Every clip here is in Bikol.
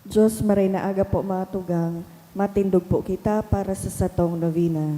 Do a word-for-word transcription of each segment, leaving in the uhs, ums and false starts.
Diyos, maray na aga po, mga tugang, matindog po kita para sa satong novena.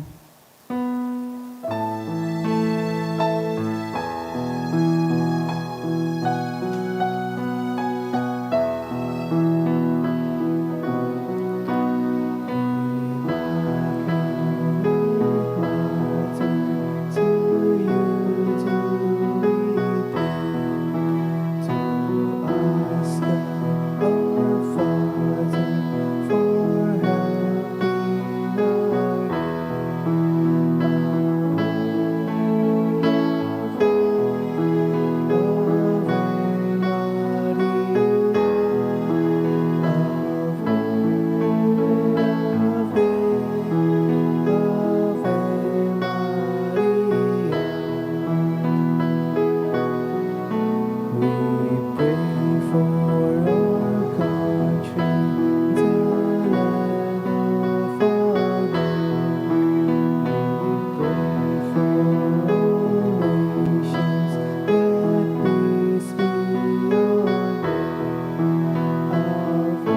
We pray for our country, the land of our birth. We pray for all nations, that peace be on earth. Ave, Ave,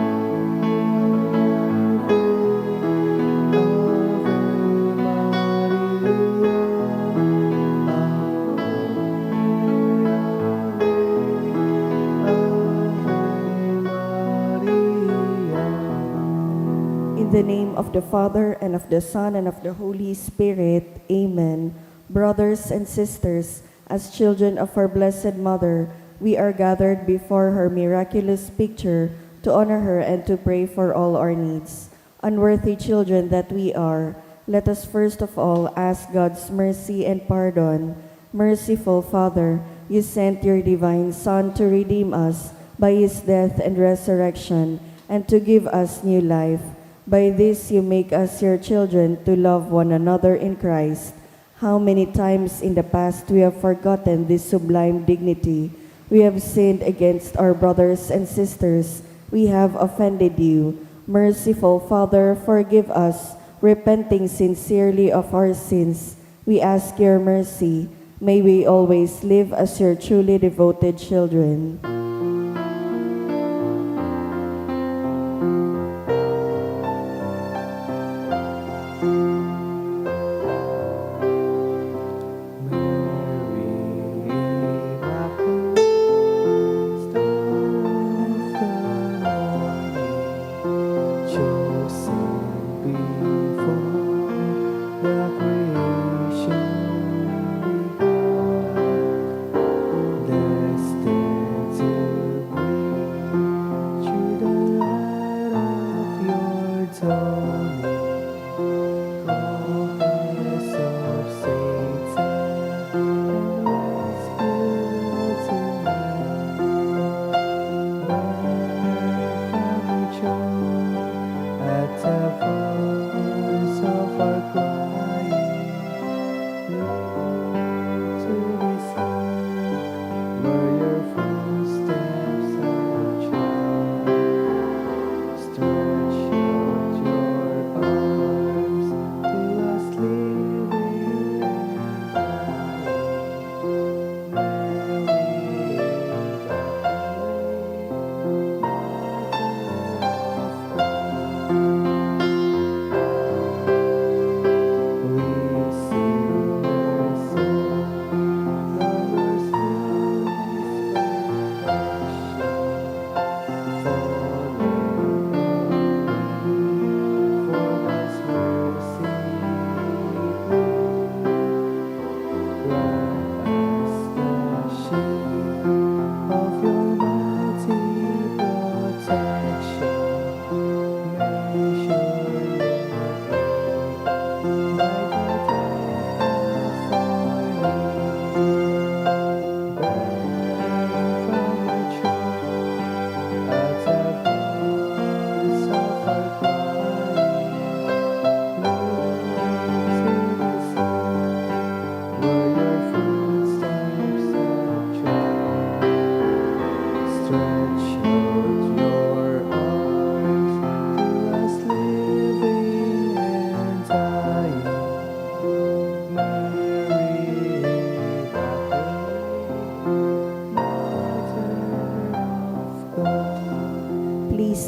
Ave Maria. In the name of the Father, and of the Son, and of the Holy Spirit. Amen. Brothers and sisters, as children of our Blessed Mother, we are gathered before her miraculous picture to honor her and to pray for all our needs. Unworthy children that we are, let us first of all ask God's mercy and pardon. Merciful Father, you sent your divine Son to redeem us by his death and resurrection, and to give us new life. By this you make us your children to love one another in Christ. How many times in the past we have forgotten this sublime dignity. We have sinned against our brothers and sisters. We have offended you. Merciful Father, forgive us, repenting sincerely of our sins. We ask your mercy. May we always live as your truly devoted children.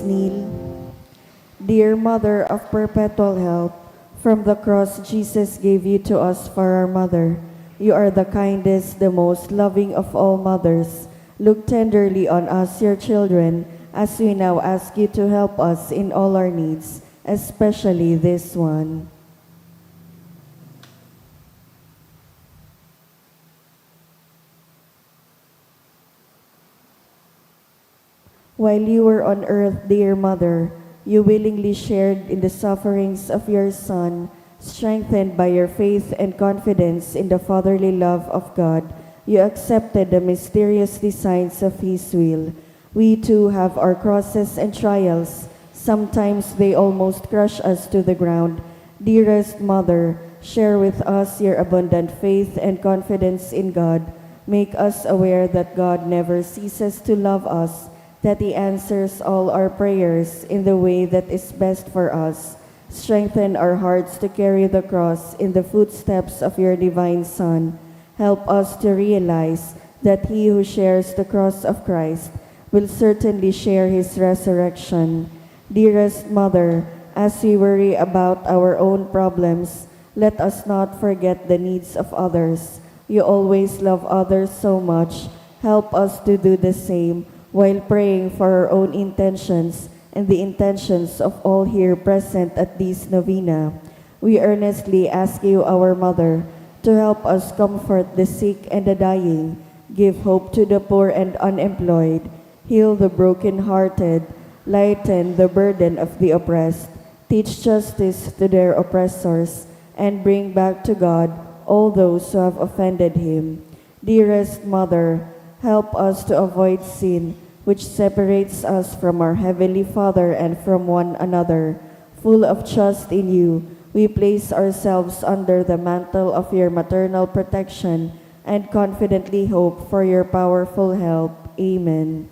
Kneel. Dear Mother of Perpetual Help, from the cross Jesus gave you to us for our mother. You are the kindest, the most loving of all mothers. Look tenderly on us, your children, as we now ask you to help us in all our needs, especially this one. While you were on earth, dear Mother, you willingly shared in the sufferings of your Son. Strengthened by your faith and confidence in the fatherly love of God, you accepted the mysterious designs of His will. We too have our crosses and trials. Sometimes they almost crush us to the ground. Dearest Mother, share with us your abundant faith and confidence in God. Make us aware that God never ceases to love us, that He answers all our prayers in the way that is best for us. Strengthen our hearts to carry the cross in the footsteps of your divine Son. Help us to realize that he who shares the cross of Christ will certainly share his resurrection. Dearest Mother, as we worry about our own problems, let us not forget the needs of others. You always love others so much. Help us to do the same while praying for our own intentions and the intentions of all here present at this novena. We earnestly ask you, our Mother, to help us comfort the sick and the dying, give hope to the poor and unemployed, heal the broken-hearted, lighten the burden of the oppressed, teach justice to their oppressors, and bring back to God all those who have offended Him. Dearest Mother, help us to avoid sin, which separates us from our Heavenly Father and from one another. Full of trust in you, we place ourselves under the mantle of your maternal protection and confidently hope for your powerful help. Amen.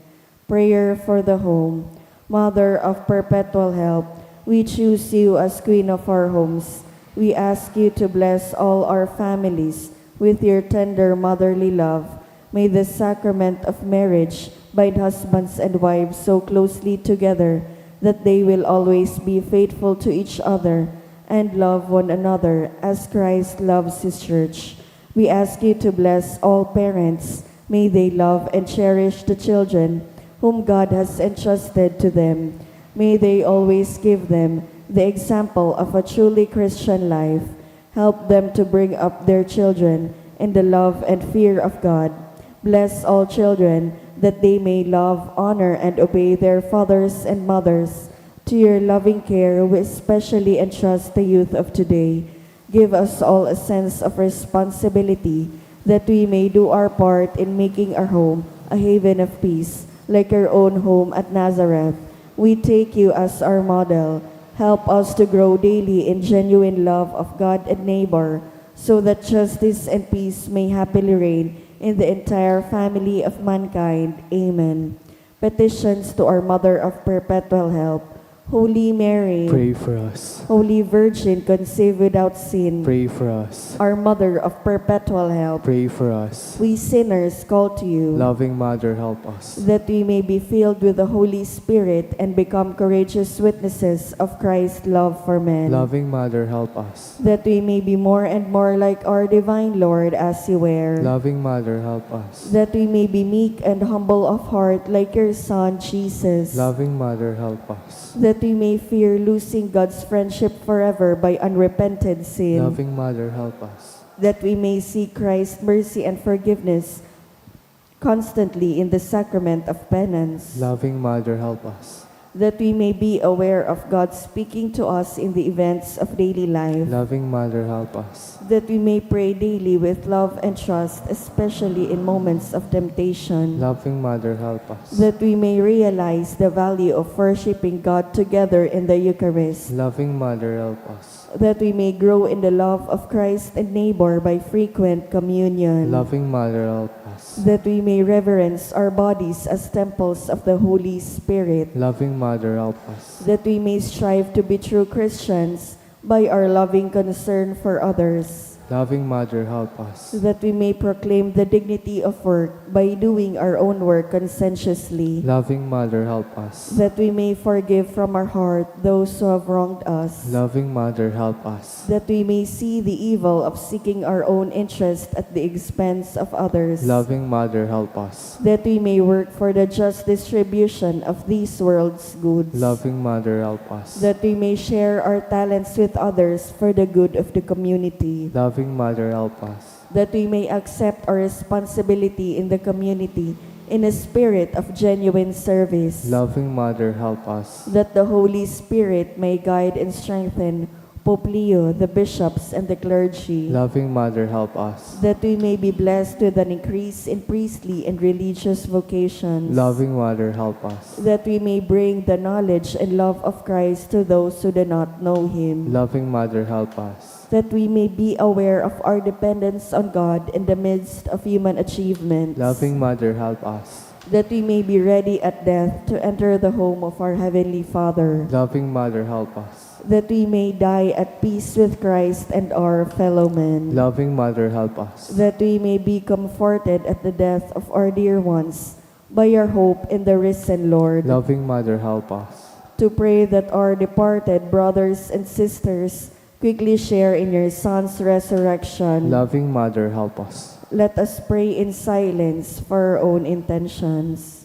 Prayer for the home. Mother of perpetual help, we choose you as Queen of our homes. We ask you to bless all our families with your tender motherly love. May the sacrament of marriage bind husbands and wives so closely together that they will always be faithful to each other and love one another as Christ loves His church. We ask you to bless all parents. May they love and cherish the children whom God has entrusted to them. May they always give them the example of a truly Christian life. Help them to bring up their children in the love and fear of God. Bless all children that they may love, honor, and obey their fathers and mothers. To your loving care, we especially entrust the youth of today. Give us all a sense of responsibility that we may do our part in making our home a haven of peace, like your own home at Nazareth. We take you as our model. Help us to grow daily in genuine love of God and neighbor, so that justice and peace may happily reign in the entire family of mankind. Amen. Petitions to our Mother of Perpetual Help. Holy Mary, pray for us. Holy Virgin conceived without sin, pray for us. Our Mother of Perpetual Help, pray for us. We sinners call to you, loving Mother, help us. That we may be filled with the Holy Spirit and become courageous witnesses of Christ's love for men. Loving Mother, help us. That we may be more and more like our divine Lord as you were. Loving Mother, help us. That we may be meek and humble of heart like your Son, Jesus. Loving Mother, help us. That we may fear losing God's friendship forever by unrepented sin. Loving Mother, help us. That we may seek Christ's mercy and forgiveness constantly in the sacrament of penance. Loving Mother, help us. That we may be aware of God speaking to us in the events of daily life. Loving Mother, help us. That we may pray daily with love and trust, especially in moments of temptation. Loving Mother, help us. That we may realize the value of worshiping God together in the Eucharist. Loving Mother, help us. That we may grow in the love of Christ and neighbor by frequent communion. Loving Mother, help us. That we may reverence our bodies as temples of the Holy Spirit. Loving Mother, help us. That we may strive to be true Christians by our loving concern for others. Loving Mother, help us. That we may proclaim the dignity of work by doing our own work conscientiously. Loving Mother, help us. That we may forgive from our heart those who have wronged us. Loving Mother, help us. That we may see the evil of seeking our own interest at the expense of others. Loving Mother, help us. That we may work for the just distribution of this world's goods. Loving Mother, help us. That we may share our talents with others for the good of the community. Loving Mother, help us. That we may accept our responsibility in the community in a spirit of genuine service. Loving Mother, help us. That the Holy Spirit may guide and strengthen Pope Leo, the bishops, and the clergy. Loving Mother, help us. That we may be blessed with an increase in priestly and religious vocations. Loving Mother, help us. That we may bring the knowledge and love of Christ to those who do not know Him. Loving Mother, help us. That we may be aware of our dependence on God in the midst of human achievements. Loving Mother, help us. That we may be ready at death to enter the home of our Heavenly Father. Loving Mother, help us. That we may die at peace with Christ and our fellow men. Loving Mother, help us. That we may be comforted at the death of our dear ones by our hope in the risen Lord. Loving Mother, help us. To pray that our departed brothers and sisters quickly share in your Son's resurrection. Loving Mother, help us. Let us pray in silence for our own intentions.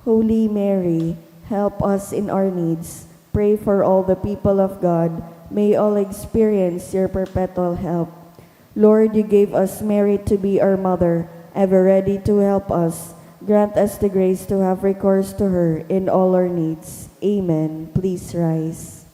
Holy Mary, help us in our needs. Pray for all the people of God. May all experience your perpetual help. Lord, you gave us Mary to be our mother, ever ready to help us. Grant us the grace to have recourse to her in all our needs. Amen. Please rise.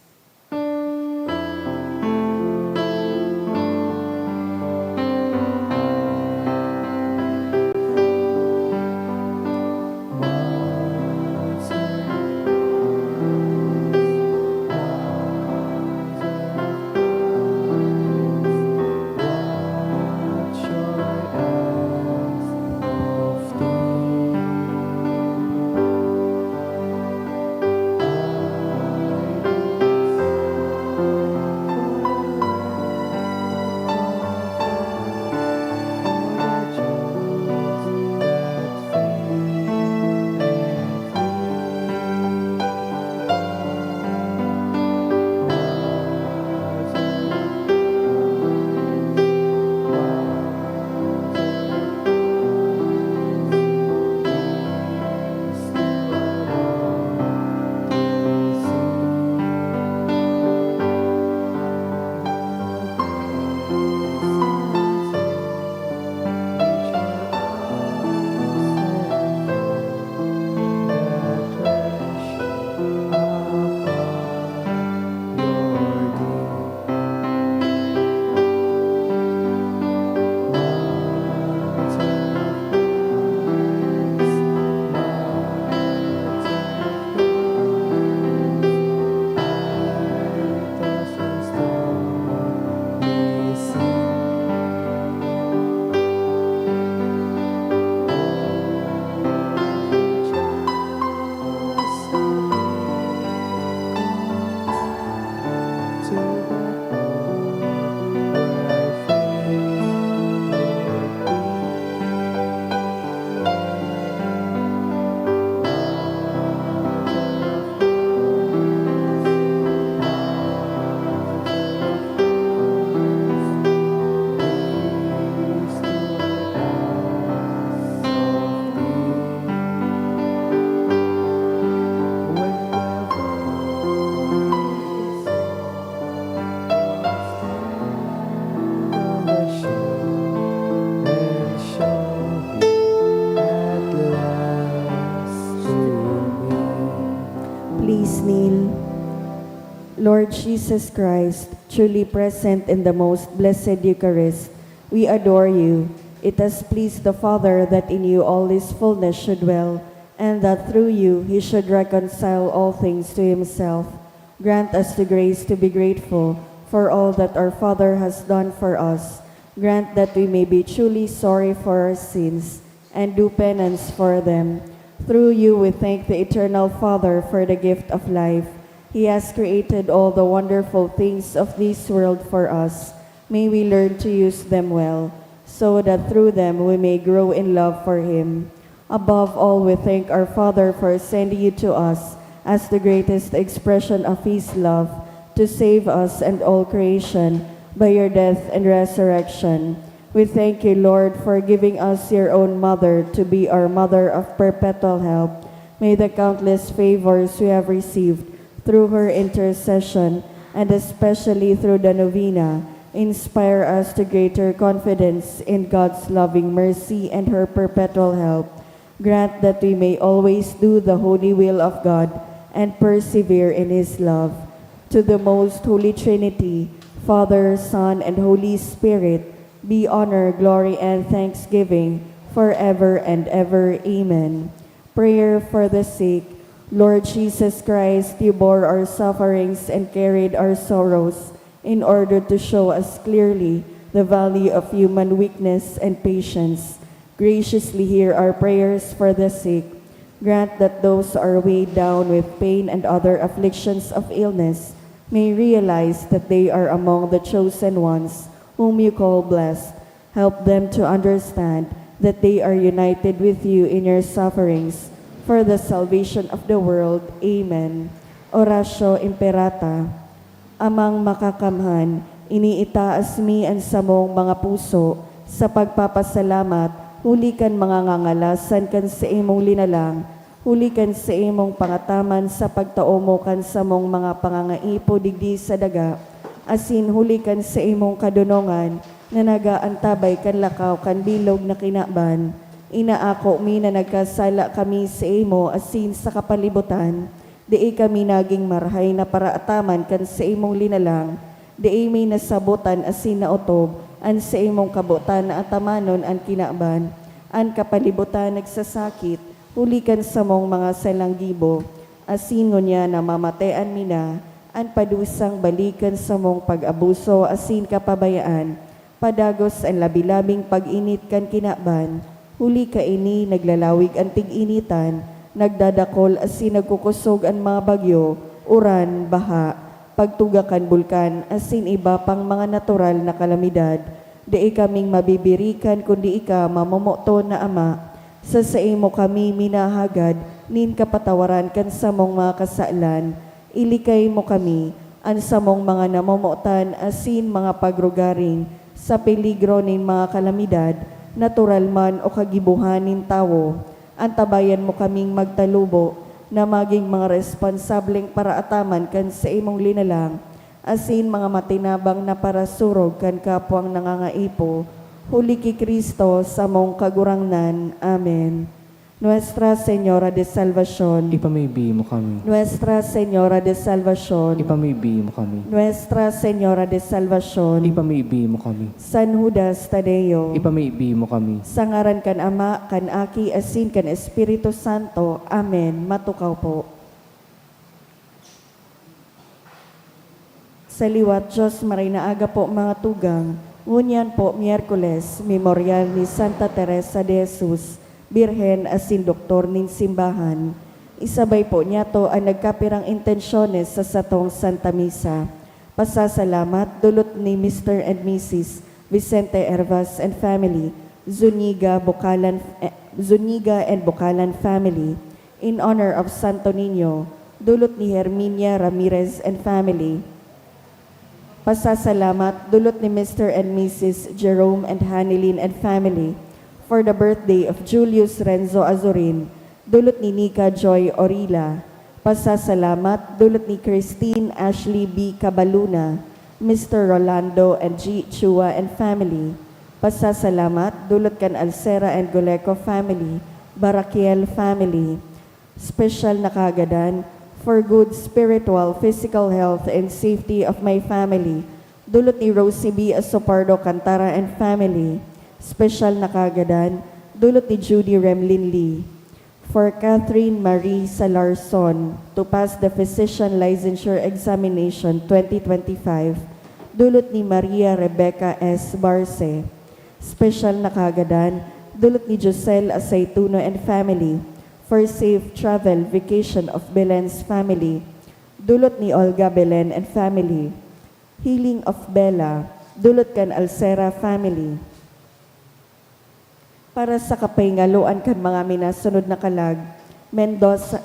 Please kneel. Lord Jesus Christ, truly present in the most blessed Eucharist, we adore you. It has pleased the Father that in you all his fullness should dwell, and that through you he should reconcile all things to himself. Grant us the grace to be grateful for all that our Father has done for us. Grant that we may be truly sorry for our sins and do penance for them. Through you, we thank the Eternal Father for the gift of life. He has created all the wonderful things of this world for us. May we learn to use them well, so that through them we may grow in love for Him. Above all, we thank our Father for sending you to us as the greatest expression of His love to save us and all creation by your death and resurrection. We thank you, Lord, for giving us your own Mother to be our Mother of Perpetual Help. May the countless favors we have received through her intercession, and especially through the novena, inspire us to greater confidence in God's loving mercy and her perpetual help. Grant that we may always do the holy will of God and persevere in His love. To the Most Holy Trinity, Father, Son, and Holy Spirit, be honor, glory, and thanksgiving forever and ever. Amen. Prayer for the sick. Lord Jesus Christ, you bore our sufferings and carried our sorrows in order to show us clearly the value of human weakness and patience. Graciously hear our prayers for the sick. Grant that those who are weighed down with pain and other afflictions of illness may realize that they are among the chosen ones whom you call blessed. Help them to understand that they are united with you in your sufferings for the salvation of the world. Amen. Oratio Imperata. Amang Makakamhan, iniitaas mi an samong mga puso sa pagpapasalamat huli kan mga ngangalasan kan saimong linalang, huli kan saimong pangataman sa pagtao mo kan samong mga pangangaipo digdi sa daga, asin huli kan saimong kadonongan na nag-aantabay kan lakaw kan bilog na kinaban. Inaako mi na nagkasala kami saimo asin sa kapalibutan, dai kami nagin marahay na paraataman kan saimong linalang, dai mi nasabotan asin naotob an saimong kabotan na atamanon an kinaban. An kapalibutan nagsasakit huli kan samong mga salang gibo, asin ngunyan namamatean mi na an padusang balik kan samong pag-abuso asin kapabayaan, padagos an labi-labing pag-init kan kinaban, huli kaini naglalawig an tig-initan, nagdadakol asin nagkukosog an mga bagyo, uran, baha, pagtuga kan bulkan, asin iba pang mga natural na kalamidad. Dai kaming mabibirikan kundi ika, mamomoton na Ama. Sa saimo kami minahagad nin kapatawaran kan samong mga kasalan. Ilikay mo kami, an samong mga namomotan asin mga pagrugaring, sa peligro nin mga kalamidad, natural man o kagibohan nin tawo. Antabayan mo kaming magtalubo na magin mga responsableng paraataman kan saimong linalang, asin mga matinabang na parasurog kan kapwang nangangaipo, huli ki Cristo samong Kagurangnan. Amen. Nuestra Señora de Salvacion. Ipamibi mo kami. Nuestra Señora de Salvacion. Ipamibi mo kami. Nuestra Señora de Salvacion. Ipamibi mo kami. San Judas Tadeo. Ipamibi mo kami. Sa ngaran kan Ama, kan Aki, asin kan Espiritu Santo. Amen. Matukaw po. Sa liwat Diyos, maray na aga po, mga tugang. Ngunyan po, Miyerkules, memoryal ni Santa Teresa de Jesus, Birhen asin Doktor nin Simbahan. Isabay po niyato an nagkapirang intensyones sa satong Santa Misa. Pasasalamat, dulot ni Mister and Missus Vicente Hervas and family, Zuniga, Bucalan, eh, Zuniga and Bucalan family, in honor of Santo Niño, dulot ni Herminia Ramirez and family. Pasasalamat, dulot ni Mister and Missus Jerome and Hanilyn and family, for the birthday of Julius Renzo Azurin, dulot ni Nika Joy Orila. Pasasalamat, dulot ni Christine Ashley B Cabaluna, Mister Rolando and G Chua and family. Pasasalamat, dulot kan Alcera and Goleco family, Baraquiel family. Special na kaagadan, for good spiritual, physical health and safety of my family. Dulot ni Rosie B Asopardo Cantara and family. Special na kaagadan, dulot ni Judy Remlin Lee. For Catherine Marie Salarson to pass the Physician Licensure Examination twenty twenty-five, Dulot ni Maria Rebecca S. Barce. Special na kahagadan, dulot ni Josel Aceituno and family, for safe travel vacation of Belen's family. Dulot ni Olga Belen and family. Healing of Bella, dulot kan Alcera family. Para sa kapahingaloan kan mga minasunod na kalag, Mendoza,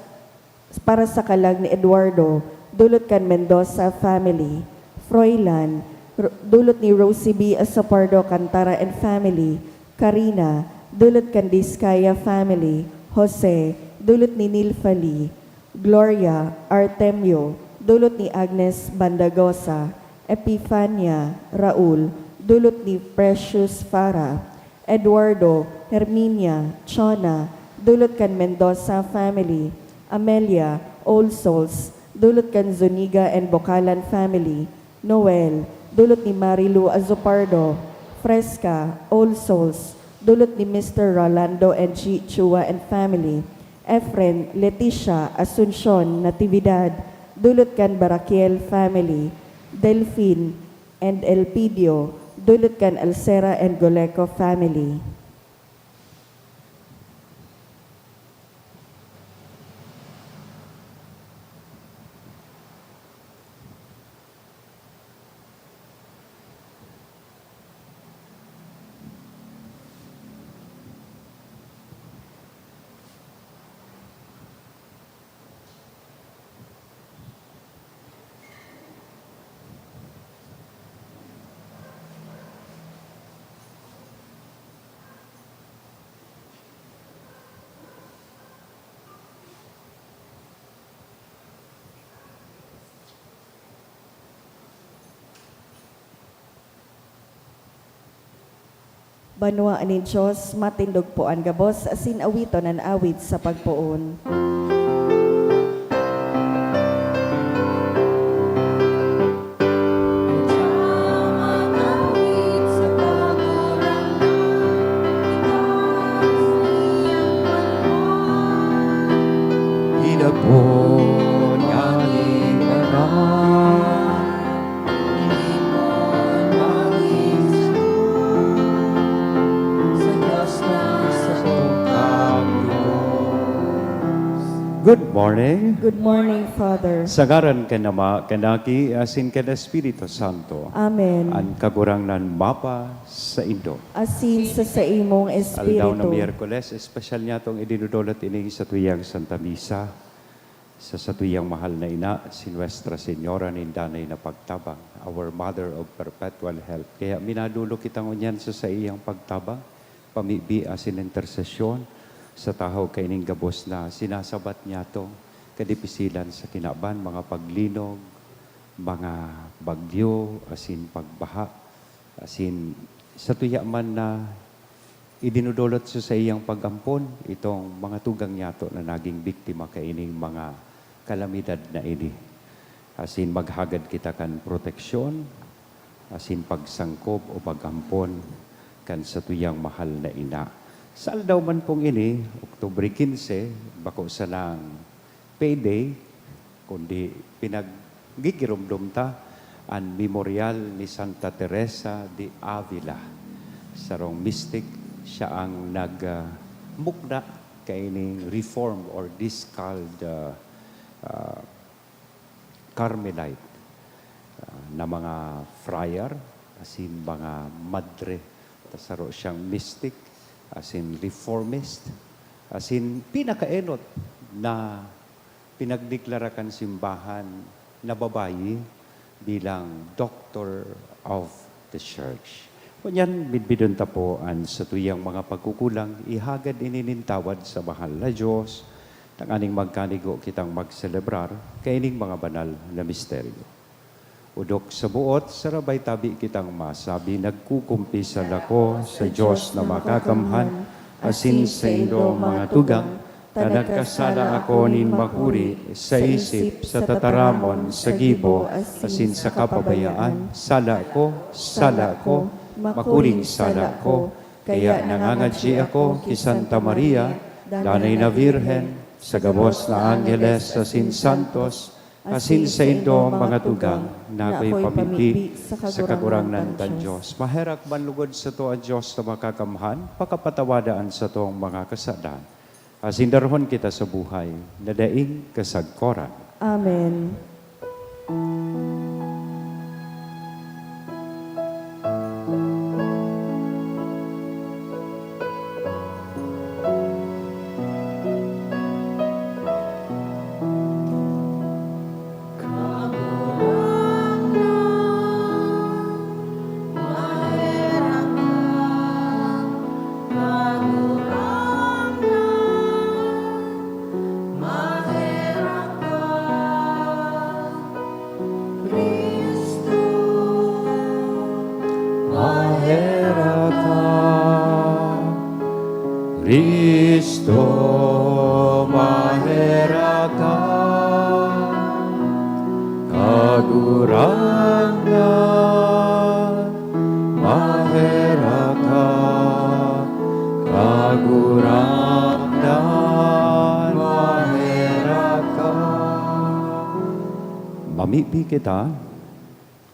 para sa kalag ni Eduardo, dulot kan Mendoza family. Froilan, ru-, dulot ni Rosie B. Asopardo Cantara and family. Karina, dulot kan Discaya family. Jose, dulot ni Nilfali. Gloria, Artemio, dulot ni Agnes Bandagosa. Epifania, Raul, dulot ni Precious Farah. Eduardo, Herminia, Chona, dulot kan Mendoza family. Amelia, Old Souls, dulot kan Zuniga and Bocalan family. Noel, dulot ni Marilu Azopardo. Fresca, Old Souls, dulot ni Mister Rolando and Chi Chua and family. Efren, Leticia, Asuncion, Natividad, dulot kan Baraquiel family. Delfin and Elpidio, dulot kan Alcera and Goleco family. Banwaan nin Dios, matindog po an gabos, asin awiton an awit sa pagpoon. Inapon nganing ngaran. Good morning. Good morning, Father. Sa ngaran kan Ama, kan Aki, asin kan Espiritu Santo. Amen. An Kagurangnan mapa saindo. Asin sa saimong espiritu. Aldaw na Miyerkules, espesyal niyatong idinudolot ining satuyang Santa Misa. Sa satuyang mahal na ina, si Nuestra Señora nin Danay na Pagtabang, our Mother of Perpetual Help. Kaya minadolok kita ngunyan sa saiyang pagtabang, pamibi asin intersesyon, sa tahaw kaining gabos na sinasabat niyatong kadipisilan sa kinaban, mga paglinog, mga bagyo, asin pagbaha, asin satuya man na idinudolot sa saiyang pag-ampon itong mga tugang niyato na naging biktima kaining mga kalamidad na ini. Asin maghagad kita kan proteksyon, asin pagsangkob o pag-ampon kan satuyang mahal na ina. Sa aldaw man pong ini, Oktubre quince, bako sanang payday, kundi pinaggigiromdom ta an Memorial ni Santa Teresa de Avila, sarong mystic. Siya ang nag, ah, mukda kaining reformed or discalled, ah, ah, Carmelite, ah, na mga friar, asin mga madre. Ta saro siyang mystic, asin reformist, asin pinakaenot na pinagdeklara kan simbahan na babayi bilang Doctor of the Church. Ngunyan, bidbidon ta po an satuyang mga pagkukulang, ihagad ini nin tawad sa mahal na Diyos, tanganing magkanigo kitang magselebrar kaining mga banal na misteryo. Odok sa buot, sarabay tabi kitang masabi, nagkukumpisal ako sa Diyos na makakamhan, asin saindo, mga tugang, ta nagkasala ako nin makuri sa isip, sa tataramon, sa gibo, asin sa kapabayaan. Sala ko, sala ko, makuring sala ko. Kaya nangangadyi ako ki Santa Maria, Danay na Birhen, sa gabos na angheles asin santos, Asin saindong mga tugang na akoy pamibi sa Kagurangnan kan Dios. Maherak man lugod sato an Dios na Makakamhan, pakapatawada an satong mga kasadan, asin darahon kita sa buhay na daing kasagkoran. Amen. Maherak ka, Cristo, maherak ka, Kagurangnan, maherak ka, Kagurangnan, maherak ka. Mamibi kita.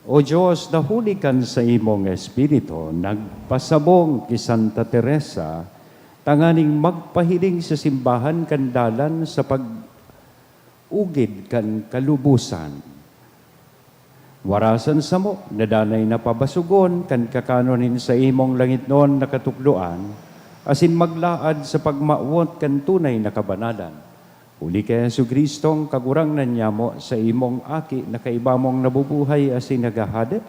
O Dios, na huli kan saimong Espiritu, nagpasabong ki Santa Teresa tanganing magpahiling sa simbahan kan dalan sa pag-ugid kan kalubosan. Warasan samo na danay na pabasogon kan kakanon nin saimong langitnon na katukdoan, asin maglaad sa pagmawot kan tunay na kabanalan. Huli ki Jesu-Cristong Kagurangnan nyamo, saimong Aki na kaiba mong nabubuhay asin naghahade,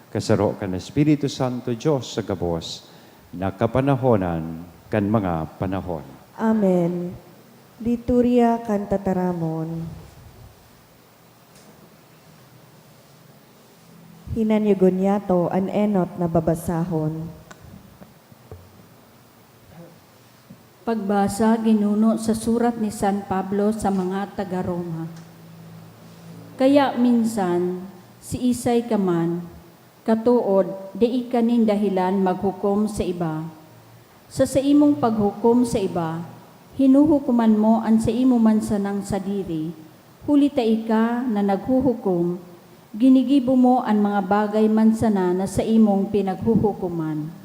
kasaro kan Espiritu Santo, Dios sa gabos na kapanahonan kan mga panahon. Amen. Liturya kan Tataramon. Hinanyogon niyato an enot na babasahon. Pagbasa ginuno sa surat ni San Pablo sa mga taga Roma. Kaya minsan, siisay ka man, katood, dai ka nin dahelan maghukom sa iba. Sa saimong paghukom sa iba, hinuhukoman mo an saimo man sanang sadiri, huli ta ika na naghuhukom, ginigibo mo an mga bagay man sana na saimong pinaghuhukoman.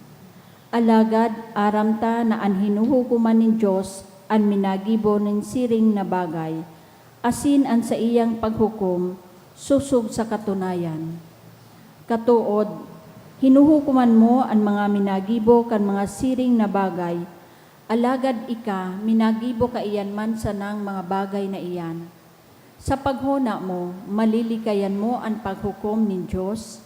Alagad aram ta na an hinuhukoman nin Dios an minagibo nin siring na bagay, asin an saiyang paghukom sosog sa katunayan. Katood, hinuhukoman mo an mga minagibo kan mga siring na bagay, alagad ika, minagibo kaiyan man sanang mga bagay na iyan. Sa paghona mo, malilikayan mo an paghukom nin Dios?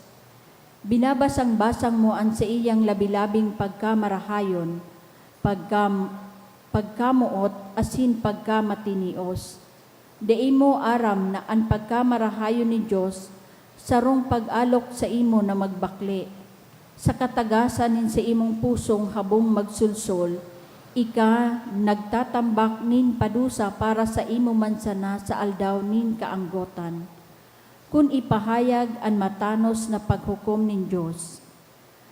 Binabasang-basang mo an saiyang labi-labing pagkamarahayon, pagkam-, pagkamoot, asin pagkamatinios. Dai mo aram na an pagkamarahayon nin Dios sarong pag-alok saimo na magbakle? Sa katagasan nin saimong pusong habong magsolsol, ika nagtatambak nin padusa para saimo man sana sa aldaw nin kaanggotan. Kun ipahayag an matanos na paghukom nin Dios,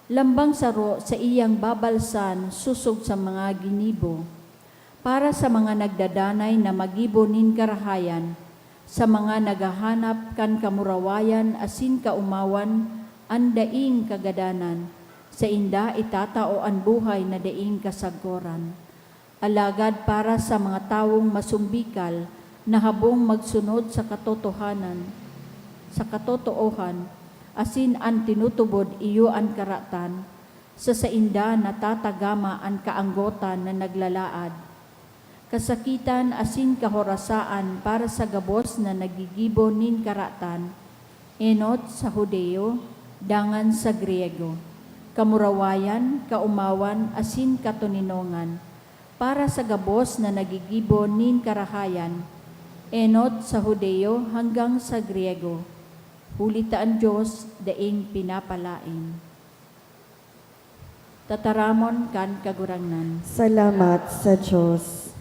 lambang saro saiyang babalsan sosog sa mga ginibo. Para sa mga nagdadanay na magibo nin karahayan, sa mga naghahanap kan kamurawayan asin kaomawan an daing kagadanan, sainda itatao an buhay na daing kasagkoran. Alagad para sa mga tawong masumbikal na habong magsunod sa katotohanan, sa katotoohan, asin an tinutubod iyo an karatan, sa sainda natatagama an kaanggotan na naglalaad. Kasakitan asin kahorasaan para sa gabos na naggigibo nin karatan, enot sa Judio, dangan sa Griego, kamurawayan, kaomawan, asin katoninongan, para sa gabos na naggigibo nin karahayan, enot sa Judio hanggang sa Griego, huli ta an Dios daing pinapalaen. Tataramon kan Kagurangnan. Salamat sa Dios.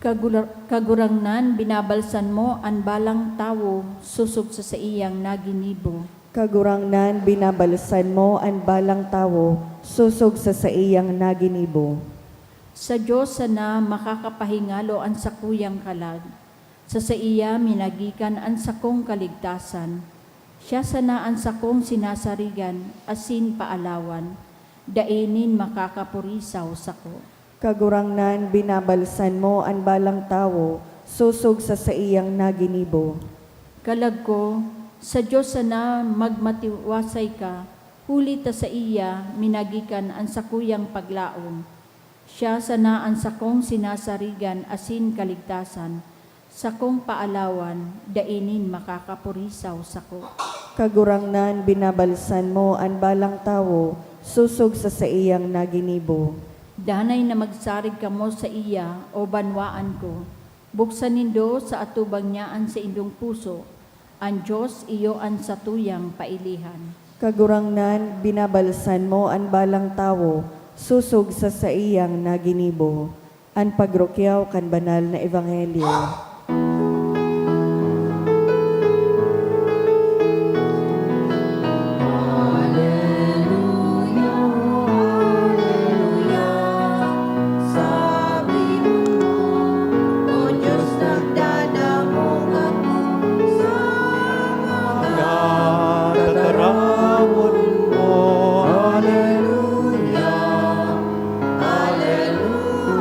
Kagura-, Kagurangnan, binabalsan mo an balang tawo sosog sa saiyang naginibo. Kagurangnan, binabalsan mo an balang tawo sosog sa saiyang naginibo. Sa Dios sana makakapahingalo an sakuyang kalag. Sa saiya minagikan an sakong kaligtasan. Siya sana an sakong sinasarigan asin paalawan, dai nin makakapurisaw sako. Kagurangnan, binabalsan mo an balang tawo sosog sa saiyang naginibo. Kalag ko, sa Dios sana magmatiwasay ka, huli ta saiya minagikan an sakuyang paglaom. Siya sana an sakong sinasarigan asin kaligtasan, sakong paalawan, dai nin makakapurisaw sako. Kagurangnan, binabalsan mo an balang tawo sosog sa saiyang naginibo. Danay na magsarig kamo saiya, o banwaan ko. Buksan nindo sa atubang niya an saindong puso. An Dios iyo an satuyang pailihan. Kagurangnan, binabalsan mo an balang tawo sosog sa saiyang naginibo. An pagrukyaw kan banal na ebanghelyo. Sabi mo, O Diyos, nagdadamog ako sa mga tataramon mo. Hallelujah, hallelujah.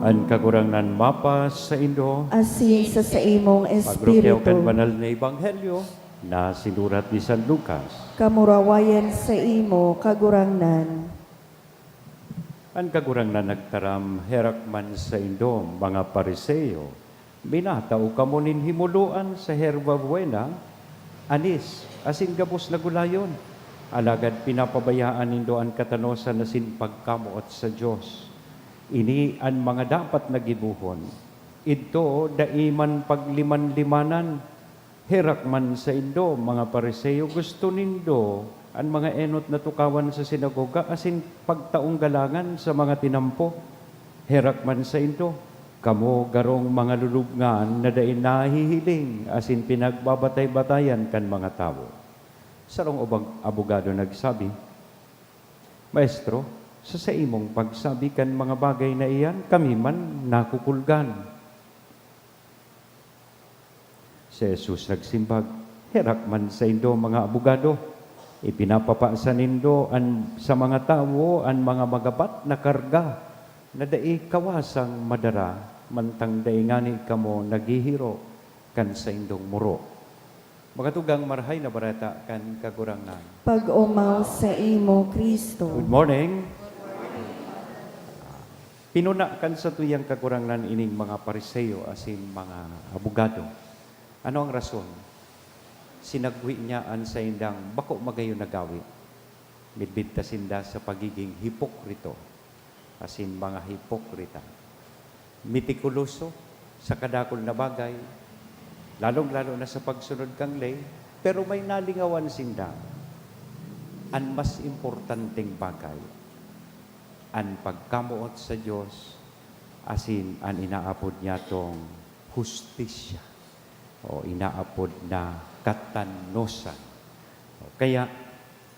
An Kagurangnan mapasaindo. Asin sa saimong Pagrukyaw kan espiritu. Banal na Ebanghelyo na sinurat ni San Lucas. Kamurawayan saimo, Kagurangnan. An Kagurangnan nagtaram, herak man saindo, mga Fariseo, minatao kamo nin himoloan sa herba buena, anis, asin gabos na gulayon, alagad pinapabayaan nindo an katanosan asin pagkamoot sa Dios. Ini an mga dapat na gibohon. Idto, dai man pagliman-limanan. Herak man saindo, mga Fariseo, gusto nindo an mga enot na tukawan sa sinagoga asin pagtaong galangan sa mga tinampo. Herak man saindo, kamo garong mga lulubngan na dai nahihiling asin pinagbabatay-batayan kan mga tawo. Sarong ubang abogado nagsabi, Maestro, sa saimong pagsabi kan mga bagay na iyan, kami man nakukulgan. Si Jesus nagsimbag, "Herak man saindo, mga abogado! Ipinapapasa nindo an, sa mga tawo an mga magabat na karga na dai kawasang madara, mantang dai ngani kamo naghihiro kan saindong muro." Mga tugang, Marahay na Bareta kan Kagurangnan. Pag-omaw saimo, Cristo. Good morning. Pinuna kan satuyang Kagurangnan ining mga Fariseo asin mga abogado. Ano ang rason? Sinagwe niya an saindang bako magayon na gawe. Midbid ta sinda sa pagiging hipokrito asin mga hipokrita. Metikuloso sa kadakul na bagay, lalong-lalo na sa pagsunod kan ley, pero may nalingawan sinda. An mas importanteng bagay, an pagkamoot sa Dios asin an inaapod niyatong hustisya o inaapod na katanosan. O kaya,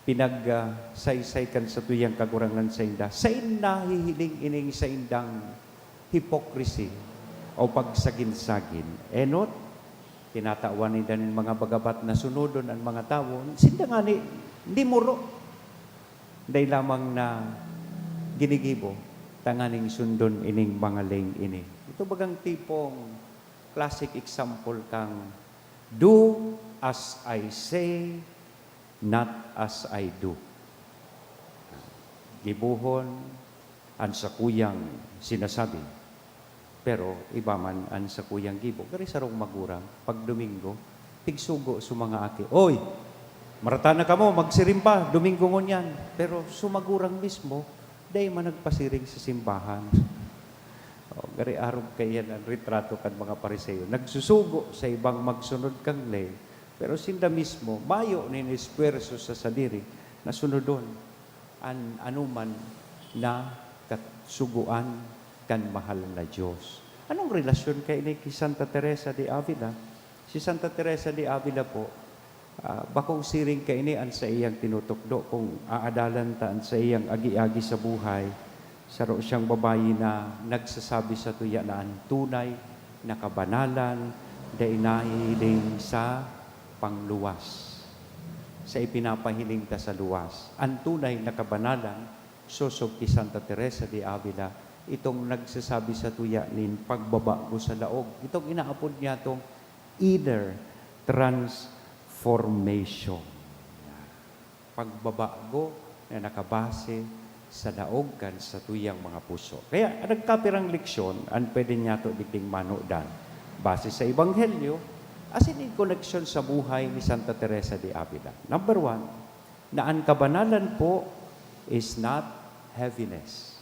pinag, ah, saysay kan satuyang Kagurangnan sainda, sain nahihiling ining saindang hypocrisy o pagsagin-sagin. Enot, tinatawan ninda nin mga bagabat na sunodon an mga tawo. Sinda ngani, di muro. Dai lamang na ginigibo tanganing sundon ining mga leyng ini. Ito bagang tipong classic example kang, "Do as I say, not as I do." Gibohon an sakuyang sinasabi, pero iba man an sakuyang gibo. Garo sarong magurang, pag Domingo, tigsugo sa mga aki, "Oy, marata na kamo, magsiring pa, Domingo ngunyan." Pero sa magurang mismo, dai man nagpasiring sa simbahan. O, garo arog kaiyan an retrato kan mga Fariseo. Nagsusugo sa ibang magsunod kan ley, pero sinda mismo mayo nin esfuerso sa sadiri na sunodon an anoman na kasugoan kan mahal na Dios. Anong relasyon kaini ki Santa Teresa de Avila? Si Santa Teresa de Avila po, ah, bakong siring kaini an saiyang tinutukdo. Kung aadalan ta an saiyang agi-agi sa buhay, Saro siyang babayi na nagsasabi satuya na an tunay na kabanalan dai nahihiling sa pangluwas, sa ipinapahiling ta sa luwas. An tunay na kabanalan, sosog ki Santa Teresa de Avila, itong nagsasabi satuya nin pagbabago sa laog. Itong inaapod niyatong inner transformation. Pagbabago na nakabase sa laog kan satuyang mga puso. Kaya, nagkapirang leksyon an pwede niyato digding manudan base sa Ebanghelyo asin in koneksyon sa buhay ni Santa Teresa de Avila. Number one, na an kabanalan po is not heaviness,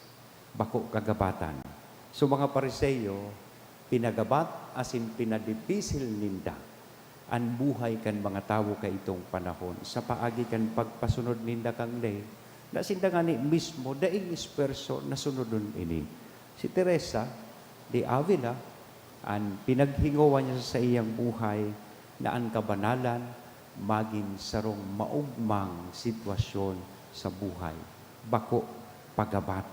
bako kagabatan. So, mga Pariseo, pinagabat asin pinadipisil ninda an buhay kan mga tawo kaitong panahon sa paagi kan pagpasunod ninda kan ley, na sinda ngani mismo daing espuwerso na sunodon ini. Si Teresa de Avila, an pinaghingowa niya sa saiyang buhay na an kabanalan magin sarong maogmang sitwasyon sa buhay, bako pagabat.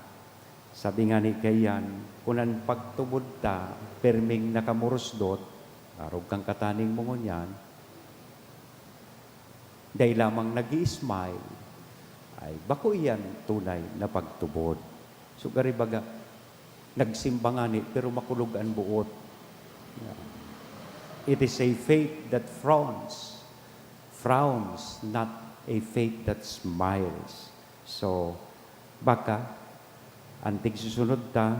Sabi ngani kaiyan, kun an pagtubod ta perming nakamurusdot, arog kan kataning mo ngunyan, dai lamang nag-i-smile, ay bako iyan tunay na pagtubod. So, gari baga, nagsimba ngani, pero makulog an boot. It is a faith that frowns, frowns, not a faith that smiles. So, baka, an tigsusunod ta,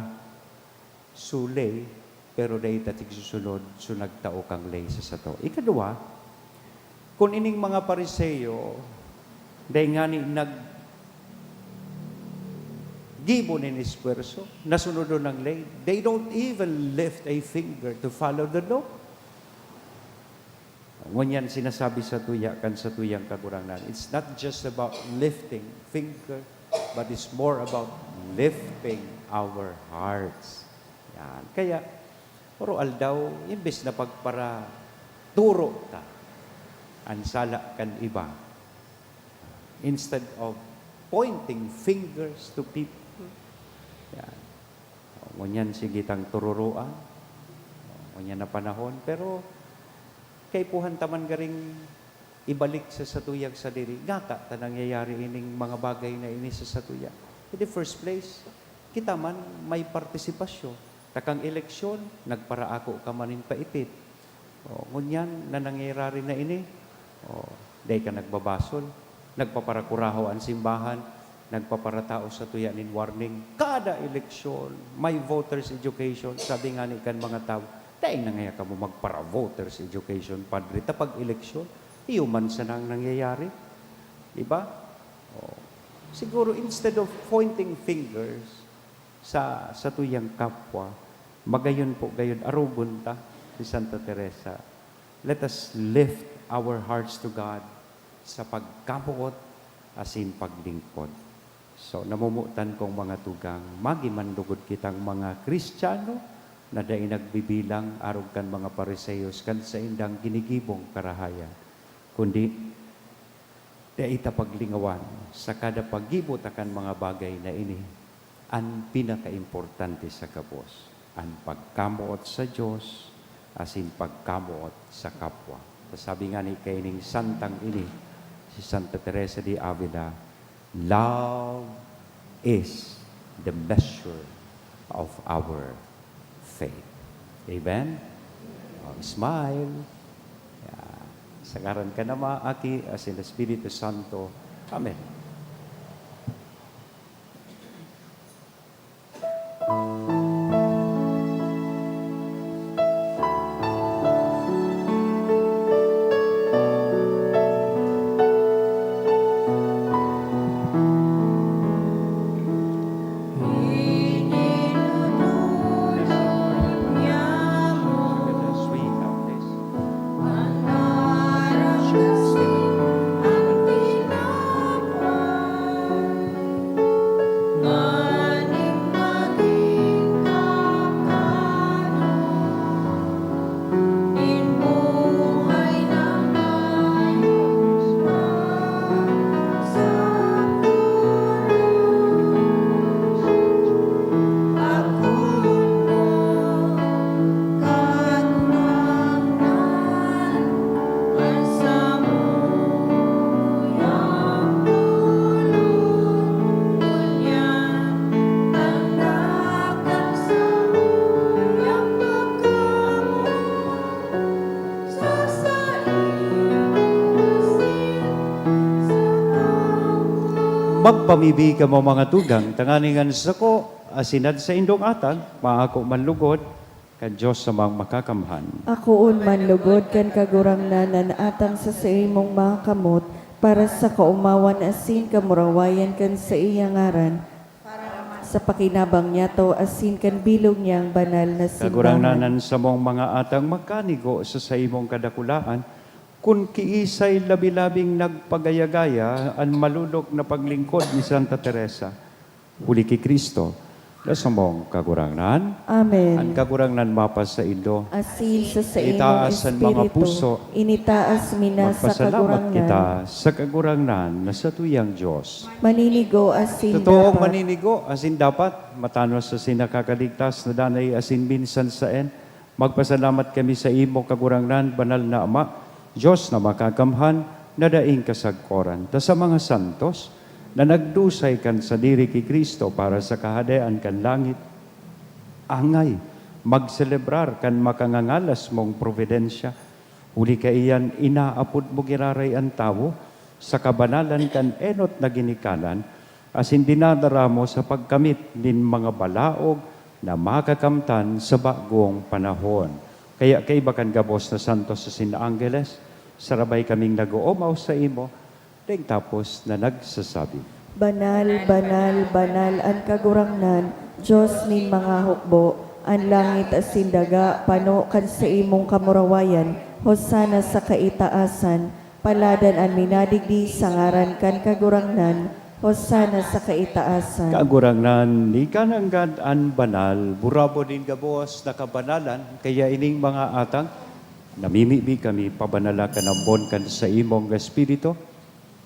su ley, pero dai ta tigsusunod su nagtao kan ley sa sato. Ikaduwa, kun ining mga Pariseo, dai ngani naggibo nin esfuerso na sunodon an ley, they don't even lift a finger to follow the law. Ngunyan sinasabi satuya kan satuyang Kagurangnan, it's not just about lifting finger, but it's more about lifting our hearts. Yan. Kaya, oro-aldaw, imbes na pagparaturo ta an sala kan iba, instead of pointing fingers to people, yan. Ngunyan, sige tang tururoan. Ngunyan na panahon, pero kaipuhan ta man garing ibalik sa satuyang sadiri, ngata ta nangyayari ining mga bagay na ini sa satuya. In the first place, kita man may partisipasyon. Takang eleksyon, nagparaako ka man nin paipit. O, ngunyan na nangyayari na ini, o, dai ka nagbabasol, nagpaparakurahaw an simbahan, nagpaparatao satuya nin warning. Kada eleksyon, may voters education. Sabi ngani kan mga tawo, "Dai na ngaya kamo magpara-voters education, Padre, ta pag-eleksyon, iyo man sana an nangyayari." Di ba? O, siguro, instead of pointing fingers, sa satuyang kapwa, magayon po gayod arogon ta si Santa Teresa. Let us lift our hearts to God sa pagkamoot asin paglingkod. So, namomotan kong mga tugang, magi man lugod kitang mga Kristiyano na dai nagbibilang arog kan mga Fariseos kan saindang ginigibong karahayan, kundi dai ta paglingawan sa kada paggibo ta kan mga bagay na ini, an pinakaimportante sa gabos, an pagkamoot sa Dios asin pagkamoot sa kapwa. Ta sabi ngani kaining santang ini, si Santa Teresa de Avila, "Love is the measure of our faith." Amen? O, smile. Yeah. Sa ngaran kan Ama, Aki, asin Espiritu Santo. Amen. Magpamibi kamo, mga tugang, tanganing an sako asin an saindong atang maako man lugod kan Dios samang makakamhan. Akoon man lugod kan Kagurangnan an atang sa saimong mga kamot, para sa kaomawan asin kamurawayan kan saiyang ngaran, sa pakinabang niyato asin kan bilog niyang banal na simbahan. Kagurangnan, an samong mga atang magkanigo sa saimong kadakulaan, kun kiisay labi-labing nagpagaya-gaya an malolok na paglingkod ni Santa Teresa, huli ki Cristo, na samong Kagurangnan. Amen. An Kagurangnan mapasaindo. Asin sa saimong Itaas an mga espiritu. Puso. Initaas mi na sa Magpasalamat Kagurangnan. Kita sa Kagurangnan na satuyang Dios. Maninigo asin Totoong dapat. Maninigo asin dapat, matanos asin nakakaligtas na danay asin minsan saen. Magpasalamat kami saimo, Kagurangnan, banal na Ama, Dios na makakamhan, na daing kasagkoran, ta sa mga santos na nagdusay kan sadiri ki Cristo para sa Kahadean kan langit, angay magselebrar kan makangangalas mong providensya. Huli kaiyan, inaapod mo giraray an tawo sa kabanalan kan enot na ginikanan, asin dinadara mo sa pagkamit nin mga balaog na makakamtan sa bagong panahon. Kaya kaiba kan gabos na santos asin anggeles, sarabay kaming nag-oomaw saimo, daing tapos na nagsasabi, "Banal, banal, banal an Kagurangnan, Dios nin mga hukbo. An langit asin daga pano kan saimong kamurawayan. Hosana sa kaitaasan. Paladan an minadigdi sa ngaran kan Kagurangnan. Hosana sa kaitaasan." Kagurangnan, ika nanggad an banal. Burabod nin gabos na kabanalan, kaya ining mga atang, namimibi kami, pabanala kan ambon kan saimong Espiritu,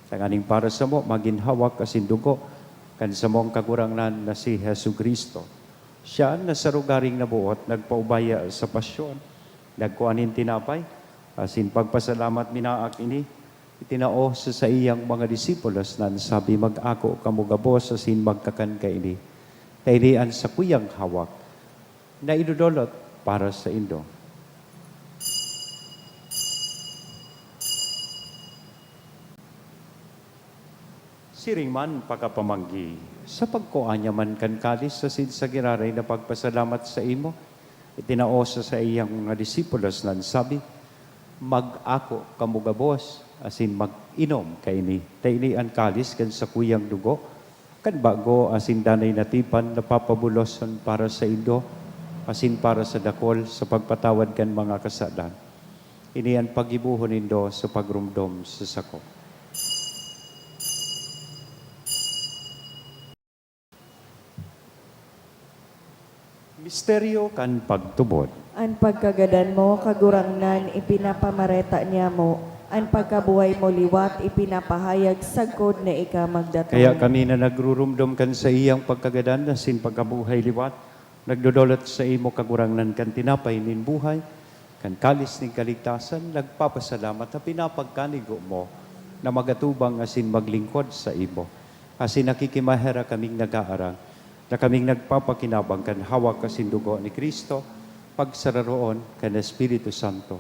tanganing para samo magin hawak asin dugo kan samong Kagurangnan na si Jesu-Cristo. Siya na sa rogaring naboot nagpaubaya sa pasyon, nagkua nin tinapay, asin pagpasalamat minaak ini, itinao sa saiyang mga disipulos na an sabi, "Mag-ako kamo gabos asin magkakan kaini. Ta ini an sakuyang hawak na idodolot para saindo." Siring man pakapamanggi, sa pagkua niya man kan kalis asin sa giraray na pagpasalamat saimo, itinao sa saiyang mga disipulos na an sabi, "Mag-ako kamo gabos asin mag-inom kaini, ta ini an kalis kan sakuyang dugo kan bago asin danay na tipan na papabuloson para saindo asin para sa dakol sa pagpatawad kan mga kasalan. Ini an paggibohon nindo sa pagromdom sa sako." Misteryo kan pagtubod. An pagkagadan mo, Kagurangnan, ipinapamareta niamo; an pagkabuhay mo liwat ipinapahayag sagkod na ika magdatong. Kaya kami na nagruromdom kan saiyang pagkagadan asin pagkabuhay liwat, nagdodolot saimo, Kagurangnan, kan tinapay nin buhay, kan kalis nin kaligtasan, nagpapasalamat ta pinapagkanigo mo na magatubang asin maglingkod saimo, asin nakikimaherak kaming nag-aarang na kaming nagpapakinabang kan hawak asin dugo ni Cristo, pagsararoon kan Espiritu Santo.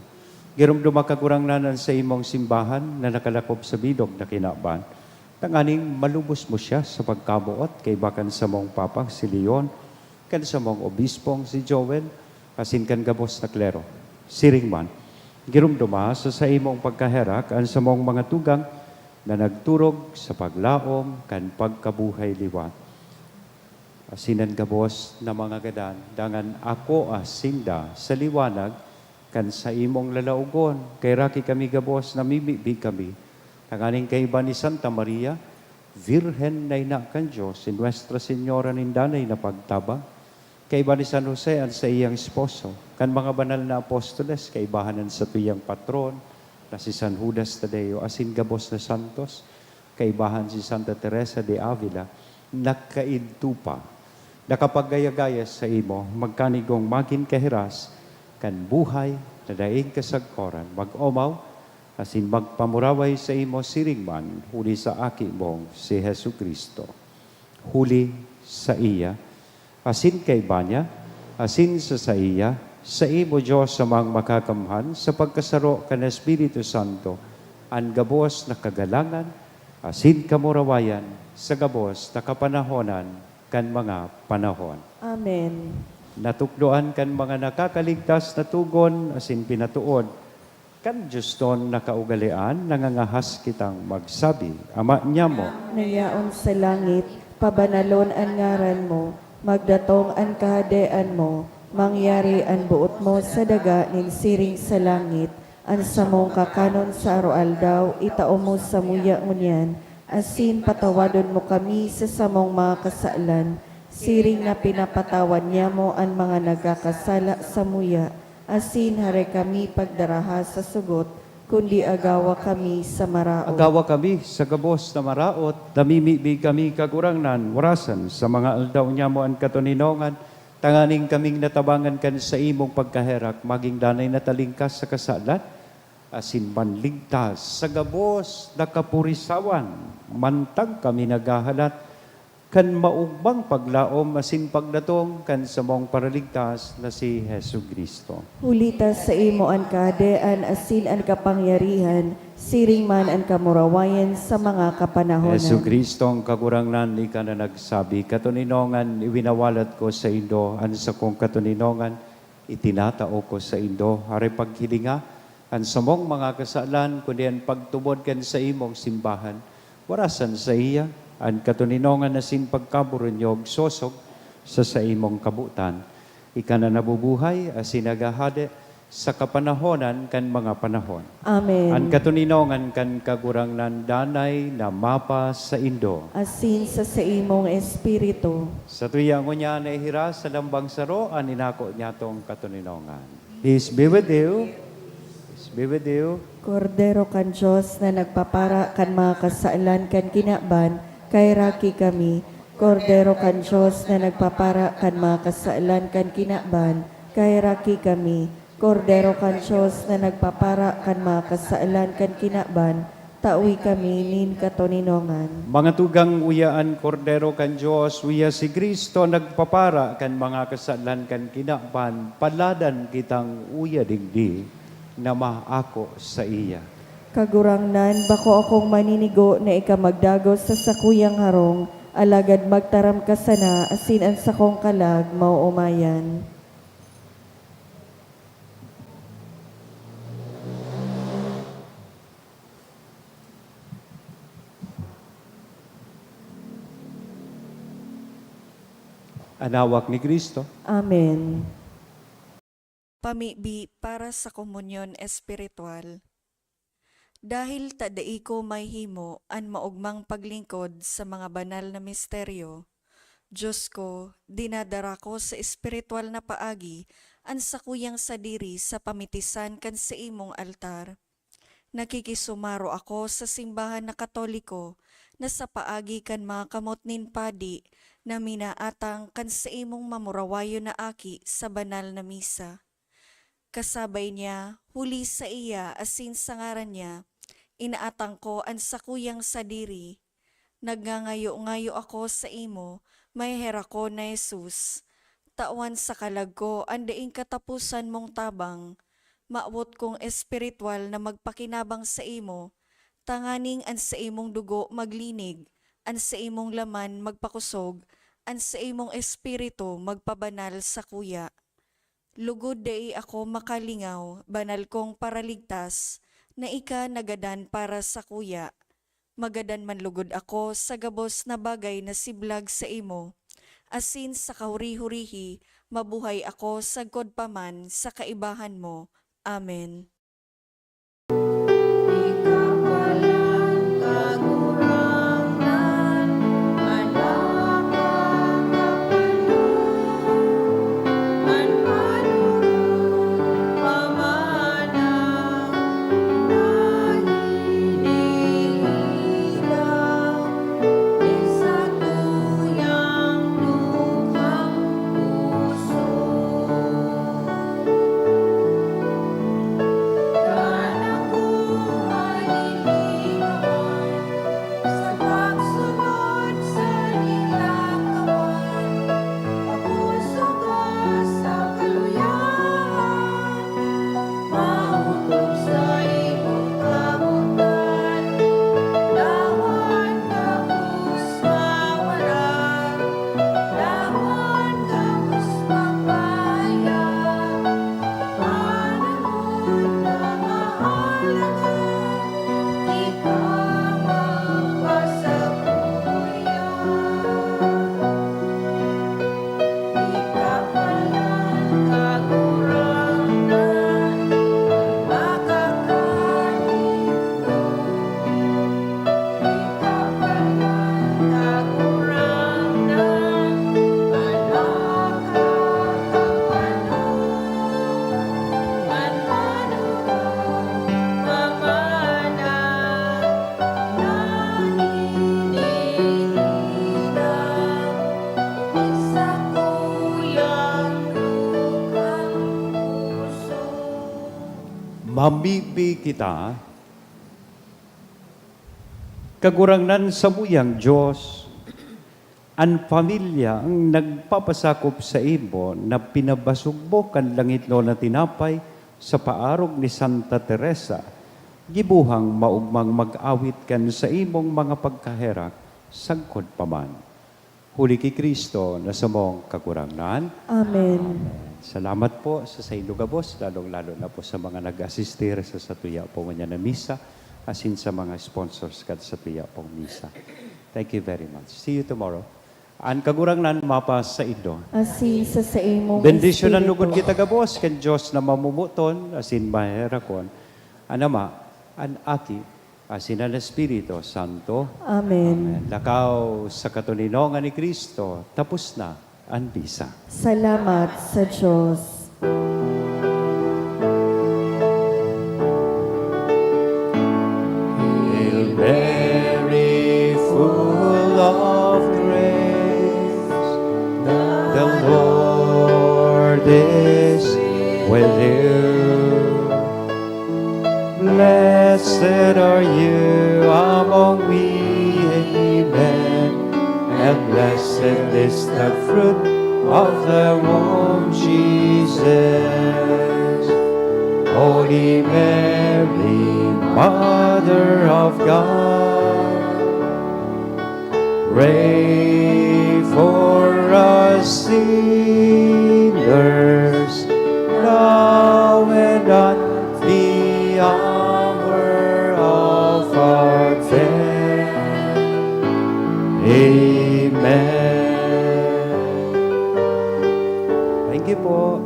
Giromdoma, Kagurangnan, an saimong simbahan na nakalakop sa bilog na kinaban, tanganing malubos mo siya sa pagkaboot kaiba kan samong Papa, si Leon, kan samong Obispong si Joel, asin kan gabos na klero. Siring man, giromdoma sa saimong pagkaherak an samong mga tugang na nagturog sa paglaom kan pagkabuhay liwat. Asin an gabos na mga gadan, dangan akoa sinda sa liwanag kan saimong lalaogon. Kay raki kami gabos, namimibi kami, tanganing kaiba ni Santa Maria, Virgen na ina kan Dios, si Nuestra Señora nin Danay na Pagtabang, kaiba ni San Jose an saiyang esposo, kan mga banal na apostoles, kaibahan an satuyang patron na si San Judas Tadeo, asin gabos na santos, kaibahan si Santa Teresa de Avila, nagkaidto pa, nakapagaya-gaya saimo, magkanigong magin kahiras kan buhay na daing kasagkoran, mag-omaw asin magpamuraway saimo siring man huli sa Aki mong si Jesu-Cristo. Huli saiya, asin kaiba niya, asin sa saiya, saimo, Dios Amang Makakamhan, sa pagkasaro kan Espiritu Santo, an gabos na kagalangan, asin kamurawayan sa gabos na kapanahonan kan mga panahon. Amen. Natukdoan kan mga nakakaligtas na togon asin pinatood kan diosnon na kaugalean, nangangahas kitang magsabi, Ama niamo, na yaon sa langit, pabanalon an ngaran mo, magdatong an kahadean mo, mangyari an boot mo sa daga nin siring sa langit. An samong kakanon sa aroaldaw, itao mo samuya ngunyan, asin patawadon mo kami sa samong mga kasalan, siring na pinapatawad niamo an mga nagkakasala samuya, asin hare kami pagdaraha sa sugot, kundi agawa kami sa maraot. Agawa kami sa gabos na maraot, namimibi kami, Kagurangnan, warasan sa mga aldaw niamo an katoninongan, tanganing kaming natabangan kan saimong pagkaherak, magin danay na talingkas sa kasalan, asin manligtas sa gabos na kapurisawan, mantang kami naghahalat kan maogmang paglaom asin pagdatong kan samong Paraligtas na si Jesu-Cristo. Huli ta saimo an kahadean asin an kapangyarihan, siring man an kamurawayan sa mga kapanahonan. Jesu-Cristo, an Kagurangnan, ika na nagsabi, "Katoninongan iwinawalat ko saindo, an sakong katoninongan itinatao ko saindo." Hare paghilinga an samong mga kasalan, kundi an pagtubod kan saimong simbahan. Warasan saiya an katoninongan asin pagkaburunyog sosog sa saimong kabotan. Ika na nabubuhay asin naghahade sa kapanahonan kan mga panahon. Amen. An katoninongan kan Kagurangnan danay na mapasaindo. Asin sa saimong espiritu. Satuya ngunyan naihiras sa lambang saro an inako niyatong katoninongan. Peace be with you. Peace be with you. Kordero kan Dios na nagpapara kan mga kasalan kan kinaban, kaheraki kami. Kordero kan Dios na nagpapara kan mga kasalan kan kinaban, kaheraki kami. Kordero kan Dios na nagpapara kan mga kasalan kan kinaban, tawi kami nin katoninongan. Mga tugang, uya an Kordero kan Dios, uya si Cristo nagpapara kan mga kasalan kan kinaban, paladan kitang uya digdi na maako saiya. Kagurangnan, bako akong maninigo na ika magdagos sa sakuyang harong, alagad magtaram ka sana asin an sakong kalag maoomayan. An hawak ni Cristo. Amen. Pamibi para sa komunyon espiritual. Dahil ta dai ko mahimo an maogmang paglingkod sa mga banal na misteryo, Dios ko, dinadara ko sa espiritual na paagi an sakuyang sadiri sa pamitisan kan saimong altar. Nakikisumaro ako sa simbahan na Katoliko na sa paagi kan mga kamot nin padi na minaatang kan saimong mamurawayon na aki sa banal na misa. Kasabay niya, huli saiya asin sa ngaran niya, inaatang ko an sakuyang sadiri. Nagngangayo-ngayo ako saimo, maheherak ko na Jesus. Tawan sa kalag ko an daing kataposan mong tabang. Mawot kong espirituwal na magpakinabang saimo, tanganing an saimong dugo maglinig, an saimong laman magpakosog, an saimong espiritu magpabanal sakuya. Lugod dai ako makalingaw, banal kong Paraligtas, na ika nagadan para sakuya. Magadan man lugod ako sa gabos na bagay na siblag saimo, asin sa kahuri-hurihi mabuhay ako sagkod pa man sa kaibahan mo. Amen. Pamibi kita, Kagurangnan samuyang Dios, an pamilya ang nagpapasakop saimo na pinabasog mo kan langitnon na tinapay sa paarog ni Santa Teresa. Gibohang maogmang mag-awit kan saimong mga pagkaherak sagkod pa man. Huli ki Cristo na samong Kagurangnan. Amen. Salamat po sa saindong gabos, lalong-lalo na po sa mga nag-asistir sa satuya po ngunyan na misa, asin sa mga sponsors kan satuya pong misa. Thank you very much. See you tomorrow. An Kagurangnan mapasaindo. Asin sa saimong Bendisyonan espiritu. Lugod kita gabos kan Dios na mamomoton asin maherakon, an Ama, an Aki, asin an Espiritu Santo. Amen. Amen. Lakaw sa katoninongan ni Cristo, tapos na an misa. Salamat sa Dios. Hail Mary, full of grace, the Lord is with you. Blessed are you among women, and blessed is the fruit of thy womb, Jesus. Holy Mary, Mother of God, pray for us sinners, now and at the hour of our death. Amen. Thank you po.